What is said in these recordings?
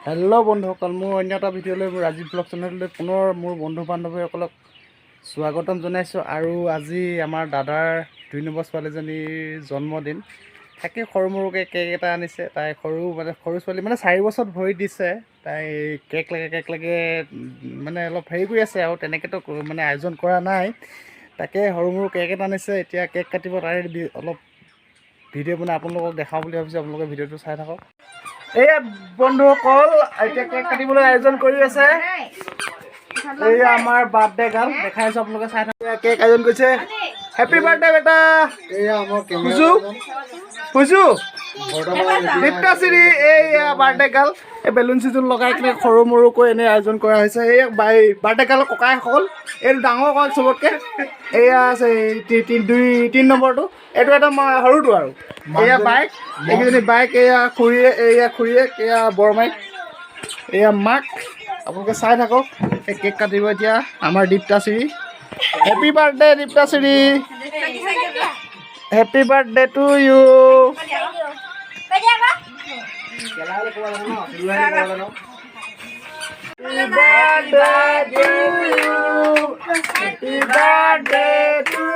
Hello' বন্ধুসকল, মোৰ অন্য এটা ভিডিঅ'লৈ, মোৰ ৰাজীৱ ব্লগ চেনেললৈ পুনৰ মোৰ বন্ধু বান্ধৱীসকলক স্বাগতম জনাইছোঁ। আৰু আজি আমাৰ দাদাৰ 2 নম্বৰ ছোৱালীজনীৰ জন্মদিন। তাকে সৰু মৰুকৈ কেক এটা আনিছে। তাই সৰু, মানে সৰু ছোৱালী, মানে 4 বছৰত ভৰি দিছে। তাই কেক লাগে, কেক লাগে, মানে অলপ হেৰি কৰি আছে আৰু তেনেকৈতো মানে আয়োজন কৰা নাই। তাকে সৰু মৰু কেক এটা আনিছে। এতিয়া কেক কাটিব, তাৰে অলপ ভিডিঅ' বনাই আপোনালোকক দেখাওঁ বুলি ভাবিছোঁ। আপোনালোকে ভিডিঅ'টো চাই থাকক। এয়া বন্ধুসকল, এতিয়া কেক কাটিবলৈ আয়োজন কৰি আছে। এইয়া আমাৰ বাৰ্থডে গাৰ্ল, দেখাই আছো, আপোনালোকে চাই থাকক। এয়া কেক আয়োজন কৰিছে। হেপী বাৰ্থডে বেটা। এয়া আমাৰ খুজু খুজু দীপ্তাশ্ৰী। এইয়া বাৰ্থডে গাৰ্ল। এই বেলুন চেলুন লগাই কিনে সৰু মৰুকৈ এনেই আয়োজন কৰা হৈছে। এইয়া বাই বাৰ্থডে গাৰ্লৰ ককাইসকল। এইটো ডাঙৰ ককাইক চবতকৈ। এইয়া আছে এই 2 3 নম্বৰটো, এইটো এটা সৰুটো। আৰু এইয়া বাইক, এইকেইজনী বাইক। এইয়া খুৰীয়ে, এইয়া খুৰীয়েক, এইয়া বৰমাইক, এইয়া মাক। আপোনালোকে চাই থাকক। এই কেক কাটিব এতিয়া আমাৰ দীপ্তাশ্ৰী। Happy birthday Diptashree, happy birthday to you. Happy birthday to you. Happy birthday to you.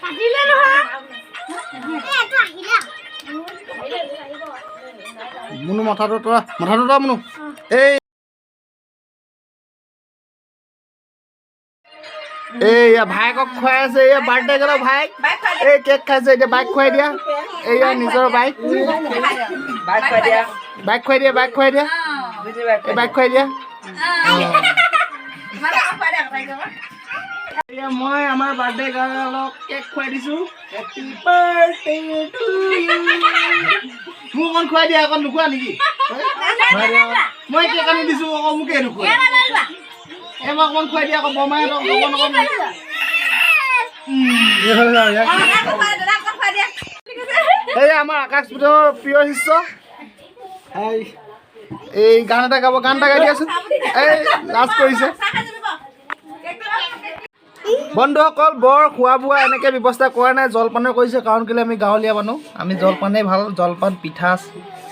কাটিলে নহয়। মুনু, মাথাটো তৰা, মাথাটো তৰা মুনু। এই এইয়া ভায়েকক খুৱাই আছে। এইয়া বাৰ্থডে গ'ল ভায়েক, এই কেক খাইছে। এতিয়া বাইক খুৱাই দিয়া। এইয়া নিজৰ বাইক। বাইক খুৱাই দিয়া। বাইক খুৱাই দিয়া, বাইক খুৱাই দিয়া, এই বাইক খুৱাই দিয়া। এয়া মই আমাৰ বাৰ্থডে গাৰ্লক কেক খুৱাই দিছো। Happy birthday to you. মোক অকণ খুৱাই দিয়া, অকণ নোখোৱা নেকি? মই কেক আনি দিছো আকৌ, মোকে নোখোৱা? এই মই অকণমান খুৱাই দিয়া আকৌ, বৰমাহঁতক অকণ অকণ। এই আমাৰ আকাশ পুতৰ প্ৰিয় শিষ্য, এই গান এটা গাব, গান এটা গাই দিয়াচোন। এই লাজ কৰিছে। বন্ধুসকল, বৰ খোৱা বোৱা এনেকৈ ব্যৱস্থা কৰা নাই, জলপানে কৰিছে। কাৰণ কেলৈ, আমি গাঁৱলীয়া মানুহ, আমি জলপানেই ভাল। জলপান, পিঠা,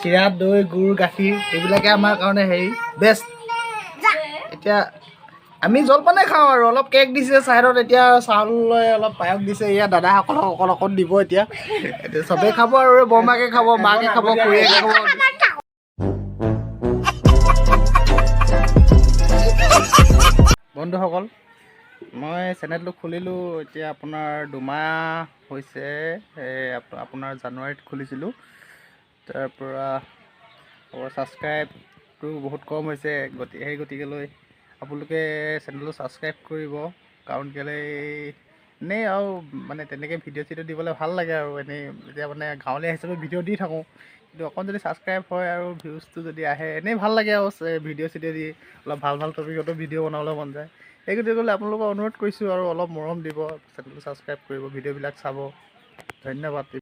চিৰা, দৈ, গুৰ, গাখীৰ, এইবিলাকে আমাৰ কাৰণে হেৰি বেষ্ট। এতিয়া আমি জলপানে খাওঁ আৰু অলপ কেক দিছে ছাইডত। এতিয়া চাউল লৈ অলপ পায়স দিছে। এয়া দাদাসকলক অকণ অকণ দিব। এতিয়া এতিয়া চবেই খাব আৰু বৰমাকে খাব, মাকে খাব, খুৰীয়েকে খাব। বন্ধুসকল, মই চেনেলটো খুলিলোঁ এতিয়া আপোনাৰ 2 মাহ হৈছে। এই আপোনাৰ জানুৱাৰীত খুলিছিলোঁ। তাৰপৰা ছাবস্ক্ৰাইবটো বহুত কম হৈছে। সেই গতিকেলৈ আপোনালোকে চেনেলটো ছাবস্ক্ৰাইব কৰিব। কাৰণ কেলৈ, এনেই আৰু মানে তেনেকৈ ভিডিঅ' চিডিঅ' দিবলৈ ভাল লাগে আৰু এনেই এতিয়া মানে গাঁৱলীয়া হিচাপে ভিডিঅ' দি থাকোঁ, কিন্তু অকণ যদি ছাবস্ক্ৰাইব হয় আৰু ভিউজটো যদি আহে, এনেই ভাল লাগে আৰু ভিডিঅ' চিডিঅ' দি অলপ ভাল ভাল টপিকতো ভিডিঅ' বনাবলৈ মন যায়। সেই গতিকে আপোনালোকক অনুৰোধ কৰিছোঁ আৰু অলপ মৰম দিব, চেনেলটো ছাবস্ক্ৰাইব কৰিব, ভিডিঅ'বিলাক চাব। ধন্যবাদ।